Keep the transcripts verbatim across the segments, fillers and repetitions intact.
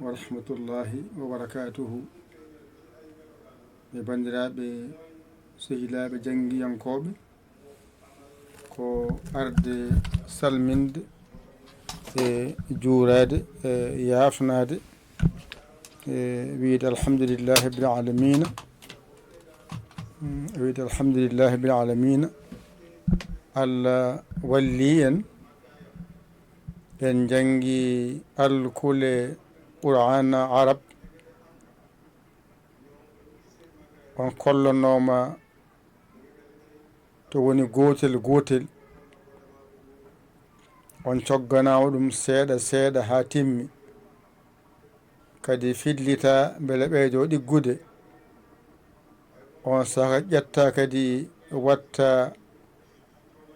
Wa rahmatullahi wa barakatuhu. E banndiraaɓe, sehilaaɓe janngiyankooɓe, ko arde salminde e juuraade e yaafnaade e wiyde alhamdulillahi rabbil alamina. Mm, e wiyde alhamdulillahi rabbil alamina. Allah walli en. En njanngi alkule Qur'aana Arab. On kollonooma to woni gootel gootel. On cogganaama ɗum seeɗa seeɗa haa timmi. Kadi fillita mbele ɓeydo ɗiggude. On saka ƴetta kadi watta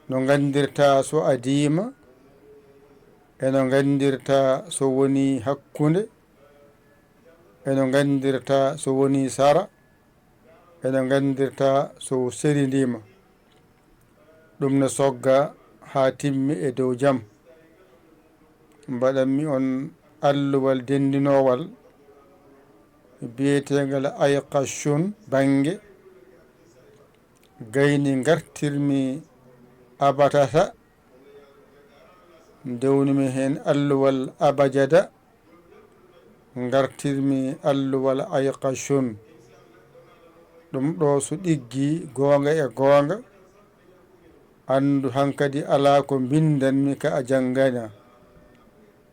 no nganndirta so adiima, e no nganndirta so woni hakkunde, e no nganndirta so woni sara, e no nganndirta so serindiima. Ɗum no sogga haa timmi e dow jam. Mbaɗanmi on alluwal denndinoowal biyeteengal ayqashun bannge gayni ngartirmi abatata, ndewnumi heen alluwal abajada, ngartirmi alluwal ayqashun. Ɗum ɗo so ɗiggi goonga e goonga, anndu hankadi alaa ko mbinndanmi ka a janngaani.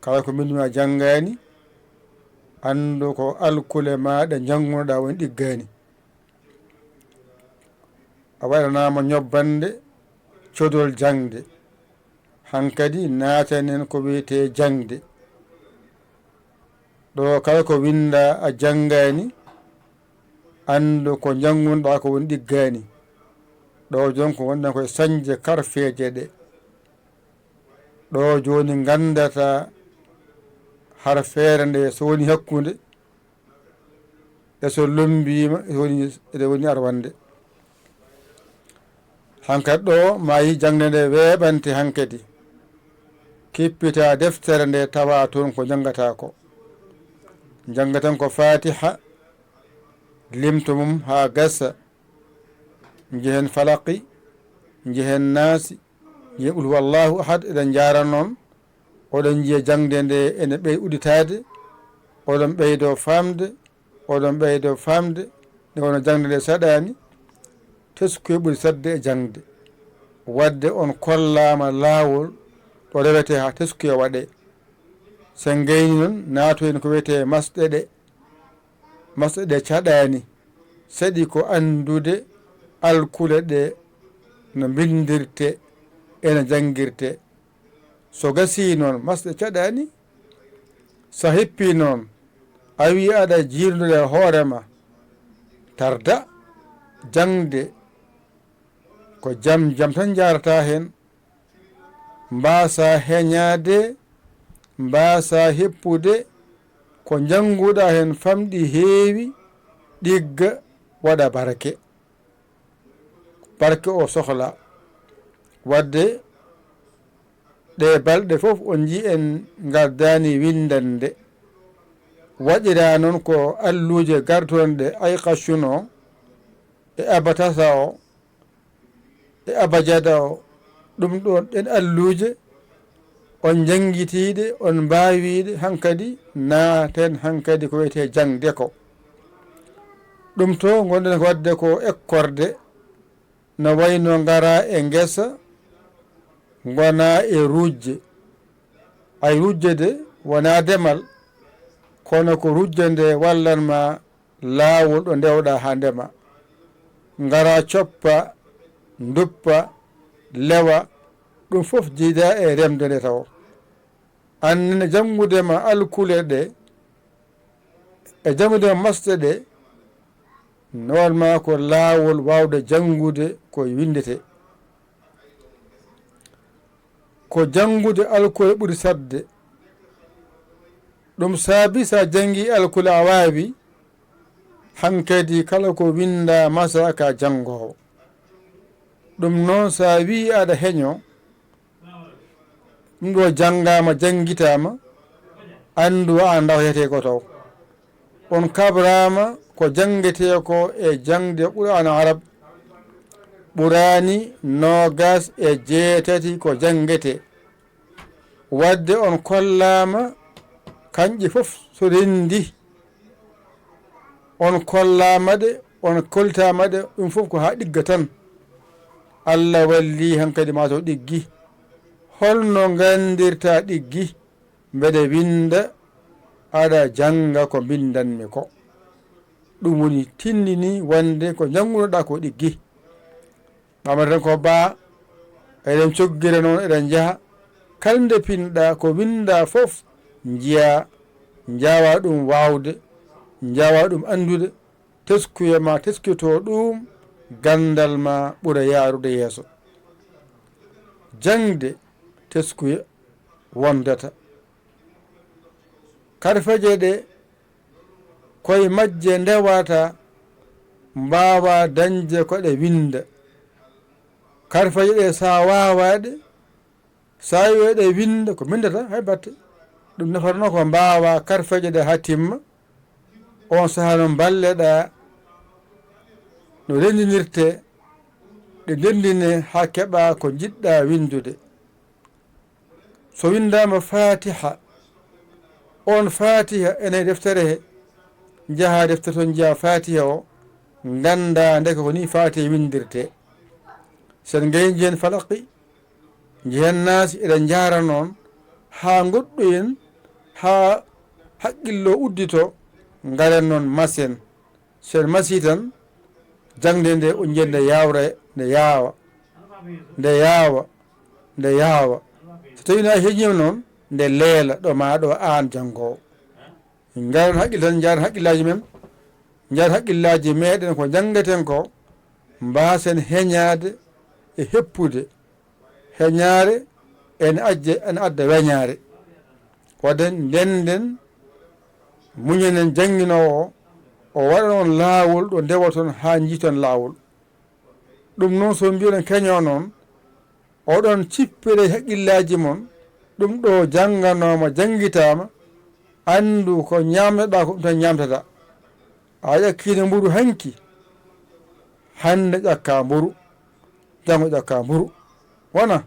Kala ko mbinndanmi a janngaani, anndu ko alkule maaɗa njanngunoɗaa woni ɗiggaani. A waɗanaama ñobbannde codol jaŋde. Hankadi naatanen ko wiyetee jaŋde. Ɗo kala ko winndaa a janngaani, anndu ko njanngunɗaa ko woni ɗiggaani. Ɗo jon ko wonɗen koye sañde karfeeje ɗe. Ɗo jooni nganndata harfeere nde so woni hakkunde, e so lommbiima, e woni, ene woni arwande. Hankadi ɗo maayi jaŋde nde weeɓante hankadi. Kippita deftere nde tawa toon ko njanngataa ko. Njanngaten ko Fatiha, limto mum haa gasa. Njehen Falaqi, njehen Naasi, njehen Qul huwallahu ahad, eɗen njaarana on. Oɗon njiya jaŋde nde ene ɓey udditaade, oɗon ɓeydo faamde, oɗon ɓeydo faamde, nde wonno jaŋde nde saɗaani, teskuya ɓuri saɗde e jaŋde. Waɗde on kollaama laawol ɗo rewetee haa teskuya waɗee. So en ngayni noon, naatoyen ko wiyetee masɗe ɗe. Masɗe ɗe caɗaani, saɗi ko anndude alkule ɗe no mbinndirtee e no janngirtee. So gasii noon, masɗe caɗaani. So a heppii noon, a wii aɗa jiirnude hoore ma, tarda, jaŋde ko jam jam tan njaarata heen. Mbaasa heñaade, mbaasa heppude, ko njannguɗaa heen famɗi heewi, ɗigga, waɗa barke. Barke o sohla. Waɗde ɗe balɗe fof on njii en ngardaani winndannde. Waɗiraa noon ko alluuje gartonɗe ayqashun o e abatasa o, e abajada o, ɗum ɗoon ɗeen alluuje, on njanngitiiɗe, on mbaawiiɗe, hankadi naaten hankadi ko wiyetee jaŋde ko. Ɗum to ngonɗen ko waɗde ko ekkorde, no wayno ngara e ngesa, ngona e rujje. Ay rujje de wonaa demal, kono ko rujje nde wallan ma laawol ɗo ndewɗaa haa ndema. Ngara coppa, nduppa, lewa, ɗum fof jiida e remde nde taw. Annene janngude ma alkule ɗe, e janngude ma masɗe ɗe, noon ma ko laawol waawde janngude ko winndetee. Ko janngude alkule ɓuri saɗde. Ɗum saabi so a janngii alkule a waawi, hankadi kala ko winndaa masa ka janngoowo. Ɗum noon so a wii aɗa heñoo, ɗum ɗo janngaama, janngitaama, Anndu a anndaa ko yetee ko taw. On kabraama ko janngetee ko e jaŋde Qur'aana Arab. Ɓuraani noogaas e jeetati ko janngetee. Waɗde on kollaama kanƴe fof so renndi. On kollaama ɗe, on koltaama ɗe, ɗum fof ko haa ɗigga tan. Allah wallii hankadi maa taw ɗiggi. Holno nganndirtaa ɗiggi? Mbeɗe winnda, aɗa jannga ko mbinndanmi ko. Ɗum woni tinndini wonde ko njanngunoɗaa ko ɗiggi. Ɓamataten ko baa, eɗen coggira noon, eɗen njaha. Kala nde pinɗaa, ko winndaa fof njiyaa, njaawaa ɗum waawde, njaawaa ɗum anndude. Teskuya ma teskitoo ɗum, ganndal ma ɓura yaarude yeeso. Jaŋde teskuya wondata. Karfeeje ɗe koye majje ndewata, mbaawa dañde ko ɗe winnda. Karfeeje ɗe, so a waawaa ɗe, so a wiyi ɗe winnda, ko mbinndata, hay batte. Ɗum nafatnoo ko mbaawa karfeeje ɗe haa timma. On sahaa no mballeɗaa, no renndinirtee, ɗe ndenndinee haa keɓaa ko njiɗɗaa winndude. So winndaama Faatiha, on Faatiha ene e deftere he, njahaa deftere toon, njiyaa Faatiha o, nganndaa ndeke ko nii Faatiha winndirtee. So en ngayni heen Falaqi, njehen Naasi, eɗen njaara noon haa ngoɗɗoyen, haa haqqillo udditoo, ngaren noon masen. So en masii tan, jaŋde nde, o njiya nde yaawra, nde yaawa, nde yaawa, nde yaawa. So tawii no a heñiima noon, nde leela ɗo maa ɗo aan janngoowo. Ngaren haqqille tan, njaaren haqqillaaji men, njaaren haqqillaaji meeɗen ko njanngaten ko, mbaasen heñaade e heppude. Heñaare ene ajje, ene adda weñaare. Waɗen, ndennden, muñanen jannginoowo o, o waɗan on laawol ɗo ndewoton haa njiiton laawol. Ɗum noon, so mbiyoɗon keñoo noon, oɗon cippira e haqqillaaji mon, ɗum ɗo jannganooma, janngitaama, anndu ko ñaamnoɗaa ko ɗum tan ñaamtataa. A ƴakkiino mburu hanki, hannde ƴakkaa mburu, janngo ƴakkaa mburu. Wona,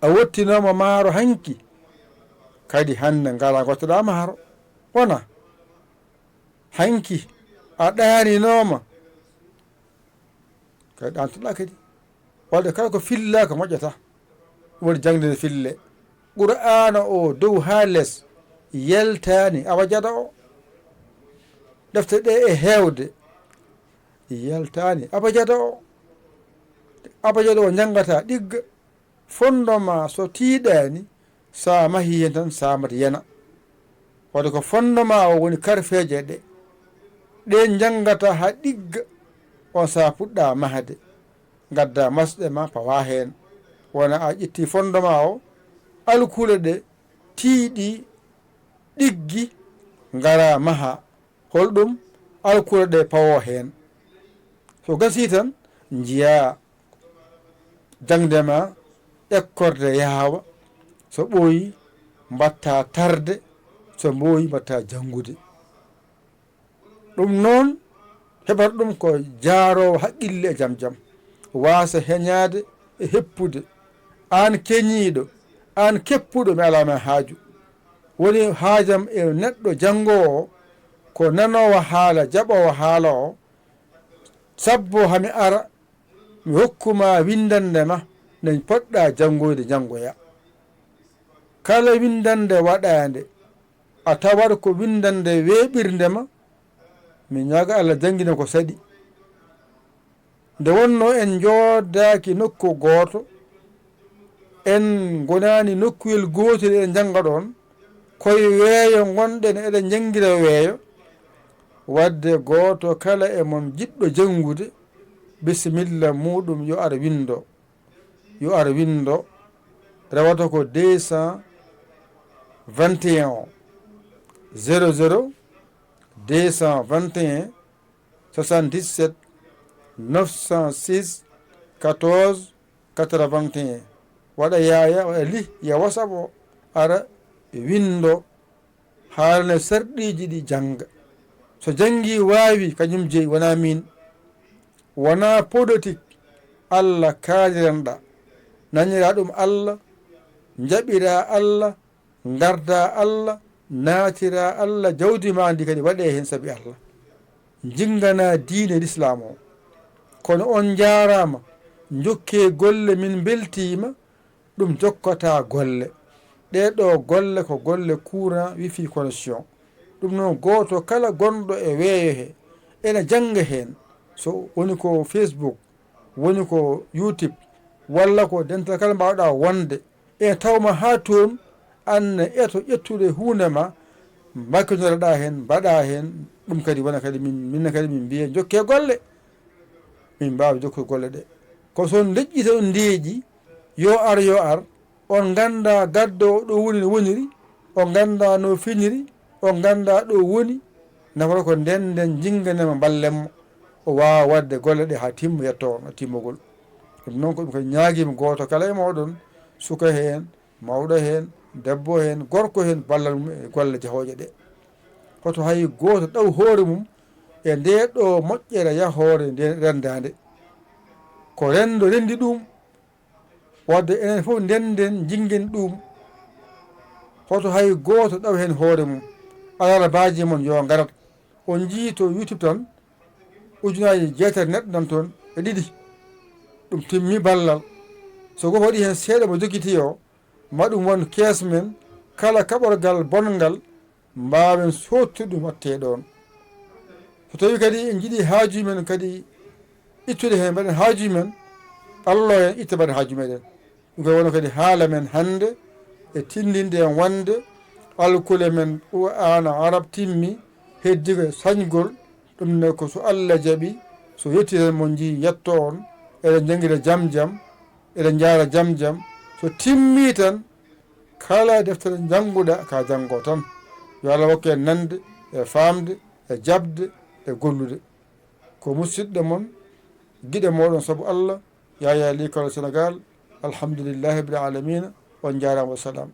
a wottinooma maaro hanki, kadi hannde ngalaa ngottoɗaa maaro. Wona, hanki a ɗaaninooma, kadi ɗaantoɗaa kadi. Waɗde kala ko fillaa ko moƴƴata. Ɗum woni jaŋde nde fille. Qur'aana o dow haa les yaltaani abajada o. Defte ɗe e heewde yaltaani abajada o. Abajada o njanngataa ɗigga. Fondement so tiiɗaani, so a mahii heen tan, saamata yana. Waɗde ko fondement o woni karfeeje ɗe. Ɗe njanngataa haa ɗigga, on sahaa puɗɗaa mahde. Ngaddaa masɗe ma, pawaa heen. Wona a ƴettii fondement o, alkule ɗe tiiɗi, ɗiggi, ngaraa mahaa. Holɗum? Alkule ɗe pawoo heen. So gasii tan, njiyaa jaŋde ma eɓɓorde yaawa. So ɓooyi, mbaɗtaa tarde. So ɓooyi, mbaɗtaa janngude. Ɗum noon, heɓata ɗum ko jaaroowo haqqille e jam jam, waasa heñaade e heppude. Aan keñiiɗo, aan keppuɗo, mi alaa ma haaju. Woni haajam e neɗɗo janngoowo o, ko nanoowo haala, jaɓoowo haala o, sabbo hami ara, mi hokku ma winndannde ma nde poɗɗaa janngoyde, janngoyaa. Kala winndannde waɗaande, a tawat ko winndannde weeɓirnde ma, mi ñaaga Allah janngina ko saɗi. Nde wonnoo en njoodaaki nokku gooto, en ngonaani nokkuyel gootel eɗen njannga ɗoon, ko e weeyo ngonɗen eɗen njanngira weeyo. Waɗde gooto kala e mon jiɗɗo janngude, bisimilla muuɗum yo ar winndo. Yo ar winndo, rewata ko deux cent vingt et un o, zéro zéro deux cent vingt et un soixante-dix-sept neuf cent six quatorze quatre-vingt-un. Waɗa yaaya, waɗa lih, ya WhatsApp o, ara winndo, Haalane sarɗiiji ɗi jannga. So janngii waawi, kañum jeyi, wonaa miin. Wonaa politik. Alla kaaliranɗaa. Naniraa ɗum Alla, njaɓiraa Alla, ngardaa Alla, naatiraa Alla, jawdi maa ndi kadi waɗee heen sabi Alla. Njinnganaa diine Lislaam o. Kono on njaaraama, njokkee golle, min mbeltiima, ɗum jokkataa golle. Ɗee ɗoo golle ko golle courant, wifi, connexion. Ɗum noon gooto kala gonɗo e weeyo he, ena jannga heen, so woni ko Facebook, woni ko YouTube, walla ko dental kala mbaawɗaa wonde, ene tawma haa toon, aan ne eto ƴettude huunde ma, mbakkinoreɗaa heen, mbaɗaa heen, ɗum kadi wona kadi min, min kadi min mbiya njokkee golle. Min mbaawa jokkude golle ɗe. Ko so on ndeƴƴi tan on ndeeƴi, yo ar, yo ar, on nganndaa gaddo o ɗo woni no woniri, on nganndaa no finiri, on nganndaa ɗo woni, nafata ko nden nden njinngane mo, mballen mo, o waawa waɗde golle ɗe haa timma, yetto on e timmogol. Ɗum noon ko ɗum kadi ñaagiimi gooto kala e mooɗon, suka heen, mawɗo heen, debbo heen, gorko heen, ballal mum e golle jahooje ɗe. Hoto hay gooto ɗaw hoore mum e ndee ɗoo moƴƴere yahoore nde renndaande. Ko renndo renndi ɗum, wadde enen fof ndennden, njinngen ɗum. Hoto hay gooto ɗaw heen hoore mum. Alarabaaji mon yo ngarat. On njiyii to YouTube tan, ujunaaji jeetati neɗɗo nan toon e ɗiɗi. Ɗum timmi ballal. So gooto waɗii heen seeɗa mo jogiti o, ma ɗum won kees men, kala kaɓorgal bonngal, mbaawen soodtude ɗum, waɗtee ɗoon. So tawii kadi en njiɗii haaju men kadi ittude heen, mbaɗen haaju men, Allah en itta, mbaɗen haaju meɗen. Ɗum kadi wonno kadi haala men hannde e tinndinde en wonde alkule men Qur'aana Arab timmi, heddi ko sañgol. Ɗum ne ko so Allah jaɓi, so yetti tan mo njii yetto on, eɗen njanngira jam jam, eɗen njaara jam jam. So timmi tan, kala deftere njannguɗa ka janngo tan. Yo Allah hokku en nande e faamde e jaɓde e gollude. Ko musidɗo mon, giɗo mooɗon sabu Allah, Yaya Ly Kala Sénégal. Alhamdulillahi rabbil alamina. On njaaraama, wassalam.